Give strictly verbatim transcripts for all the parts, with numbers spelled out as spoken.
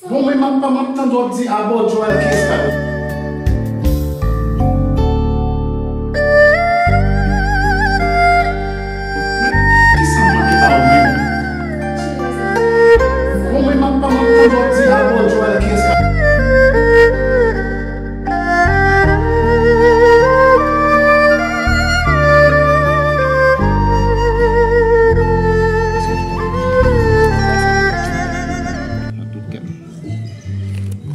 Bon, men m ap, m ap tande w ap di abòdjò a, kiyès k ap? Men kisa m manke ba ou menm? Bon, men m ap, m ap tande w ap di abòdjò a, kiyès k ap? Nan tout kè m.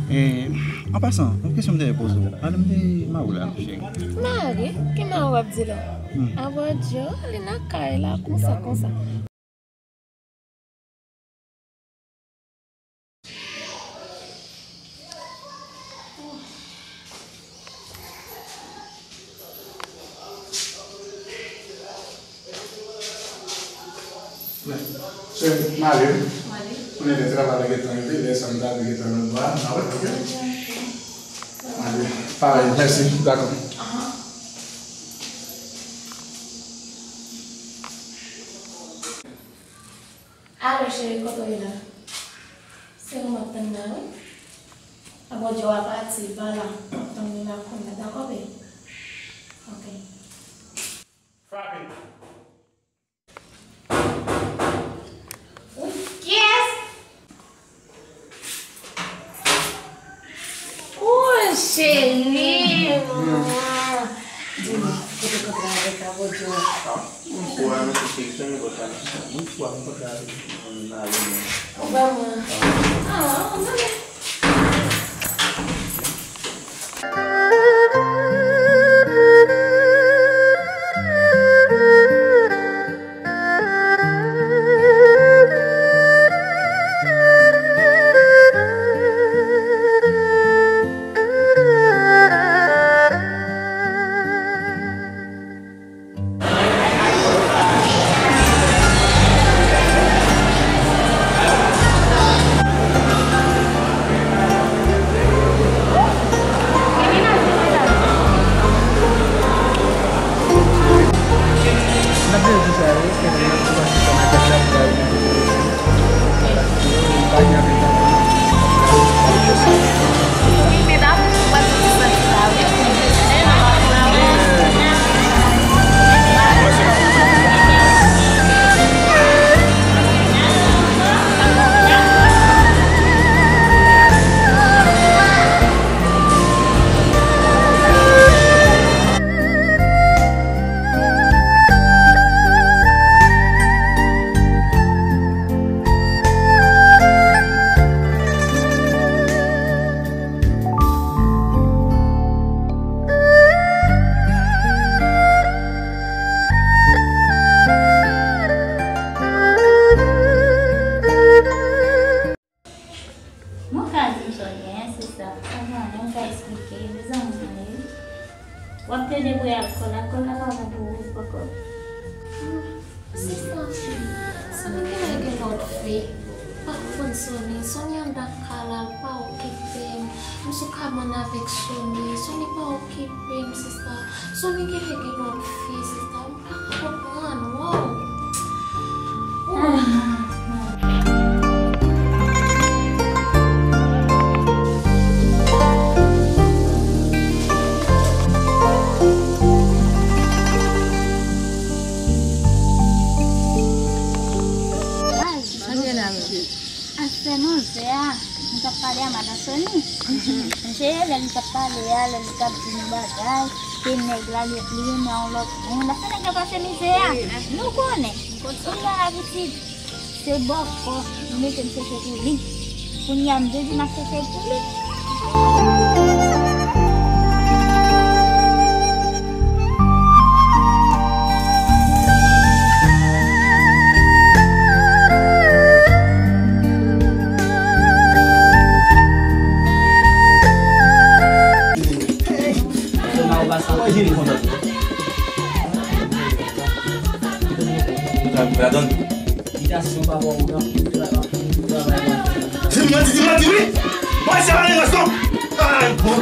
E, an pasan, yon kesyon m te vle poze w. Pale m de mari w la, cheri. Mari? Ki mari w ap di la? Hmm. Abòdjò, li nan kay la, konsa, konsa. Se mari m. Mari. Konnen lè travay la gentan rive, lè sa m ta vle gentan nan bra, n a wè, oke? Mari, parèy, mèsi, dakò. Ahan. Alo, cheri, kote w ye la? Se ou m ap tann la, wi. Abòdjò a pati, l pa la. M ap tann li la kounye a, dakò, bebe? Oke. Frape. Wi, kiyès? Ooh, cheri. Di m, kote w kontre avèk abòdjò a? Ah, mwen fou a, mwen se cheri, se mwen kontre avèk. Mwen fou a, mwen kontre avèk. Mwen ale, mwen. Ou ba mwen. Ah, mwen. Mwen ka di m sa w genyen, se sa. Sa gen anyen m ka eksplike, bezwen mwen ale. W ap plede bwè alkòl, alkòl la pa bon pou ou, poko. Sista, Sony genlè gen lòt fi. Pa konprann Sony. Sony anndan kay la, l pa okipe m. M sou kabann avèk Sony. Sony pa okipe m, sista. Sony genlè gen lòt fi, sista. M pa ka konprann, wow. Oh. Ay, sa gen la menm. Afè manzè a, nou t ap pale a madan Sony. Sonje lè nou t ap pale a, lè li t ap di nou bagay, ke nèg la, li, li renmen yon lòt moun. Afè nèg la pase mizè a. Nou konnen. Kounye a, pitit, se bòkò, nou mete m chèche pou li. Kounye a, m vle di m ap chèche pou li. Pradon. Di manti, di manti, wi. Mwen se pa yon gason. Ay, bon.